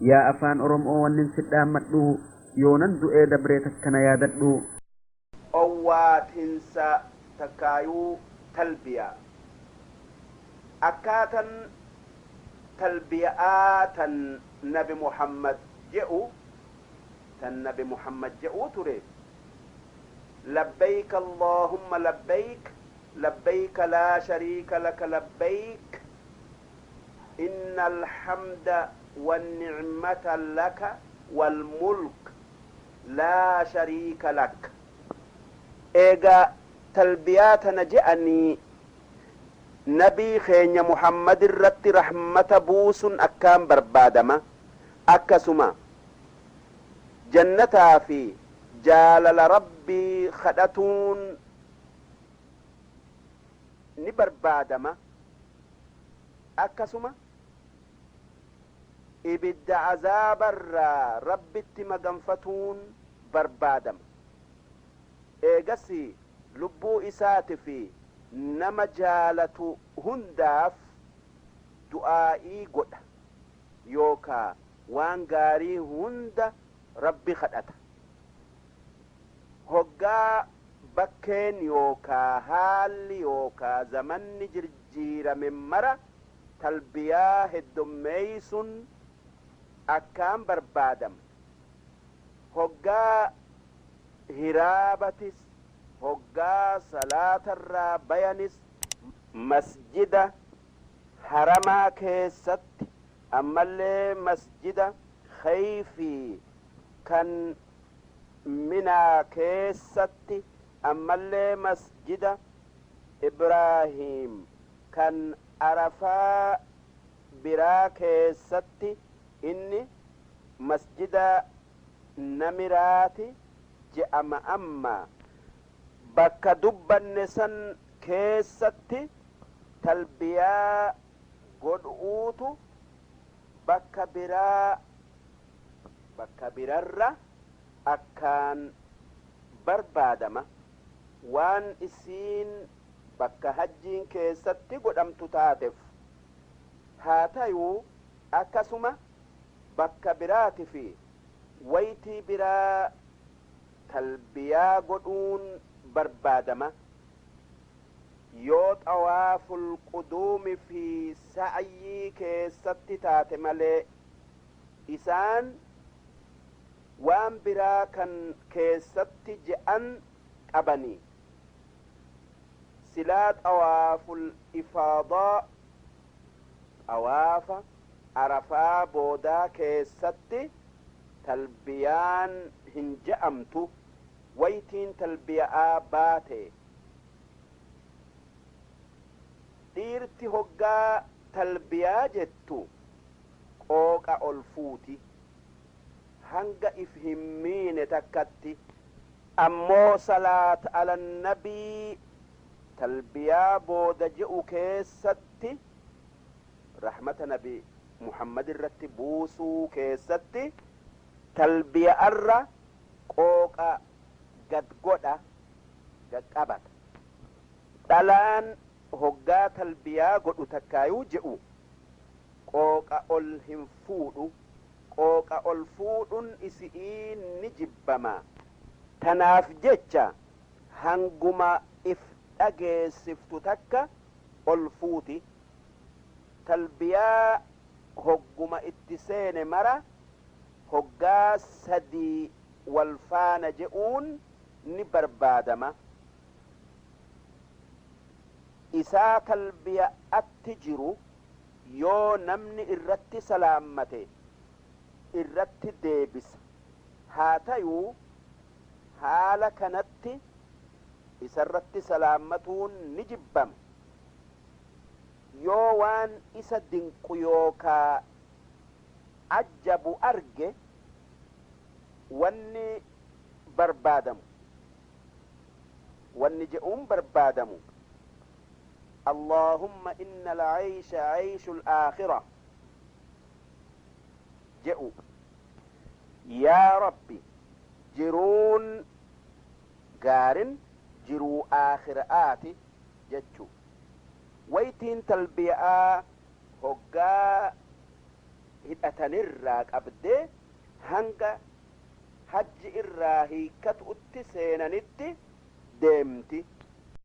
Yaa afaan Oromoo wannin si dhaammadhu yoonan du'ee dabree takkana yaadadhu. Owwaatinsa takkaayuu talbiyaa. Akkaatan talbiya'aa tan nabi Muhammad je'u, tan nabi Muhammad je'uu ture: Labbayk Allaahumma labbayk, labbayka laa shariika laka labbayk, innal hamda wanni'mata laka wal mulk laa shariika lak. Eega talbiyaa tana je'anii nabii keenya Muhammadirratti rahmata buusun akkaan barbaadama. Akkasuma jannataa fi jaalala Rabbii khadhatuun ni barbaadama. Akkasuma ibidda azaabarraa Rabbitti maganfatuun barbaadama. Eegasii lubbuu isaati fi nama jaalatu hundaaf du'aa'ii godha yookaa waan gaarii hunda Rabbi khadhata. Hoggaa bakkeen yookaa haalli yookaa zamanni jirjiirame mara talbiyaa heddommeeysun akkaan barbaadama. Hoggaa hiraabatis, hoggaa salaatarraa bayanis, masjida haramaa keessatti, ammallee masjida kheyfii kan minaa keessatti, ammallee masjida Ibraahiim kan arafaa biraa keessatti, inni masjida namiraati je'ama, amma bakka dubbanne san keessatti talbiyaa godhu'uutu bakka biraa bakka birarra akkaan barbaadama, waan isiin bakka hajjiin keessatti godhamtu taatef. Haa tayuu akkasuma bakka biraatifi waytii biraa talbiyaa godhuun barbaadama, yoo xawaaful quduumi fi sa'yii keessatti taate malee. Isaan waan biraa kan keessatti je'an qabanii. Silaa xawaaful ifaadaa, xawaafa arafaa boodaa keessatti talbiyaan hin je'amtu, waytiin talbiya'aa baate. Dhiirti hoggaa talbiyaa jettu qooqa ol fuuti hanga if hin miine takkatti. Ammoo salaat alannabii talbiyaa booda je'u keessatti, rahmata nabi Muhammadirratti buusuu keessatti, talbiya'arra qooqa gad godha, gad qabata. Dhalaan hoggaa talbiyaa godhu takkaayuu je'u qooqa ol hin fuudhu, qooqa ol fuudhun isi'ii ni jibbama. Tanaaf jecha hanguma if dhageessiftu takka ol fuuti. Talbiyaa hogguma itti seene mara hoggaa sadii wal faana je'uun ni barbaadama. Isaa talbiya'atti jiru yoo namni irratti salaammate irratti deebisa. Haa tayuu haala kanatti isarratti salaammatuun ni jibbama. Yoo waan isa dinqu yookaa ajjabu arge, wanni barbaadamu, wanni je'uun barbaadamu: Allaahumma inna al-'aysha 'ayshu al-aakhirah je'u. Yaa Rabbi, jiruun gaarin jiruu aakhira'aati jechu. Waytiin talbiya'aa hoggaa Hidhatanirraa qabdee hanga hajji irraa hiikkatutti seenanitti deemti.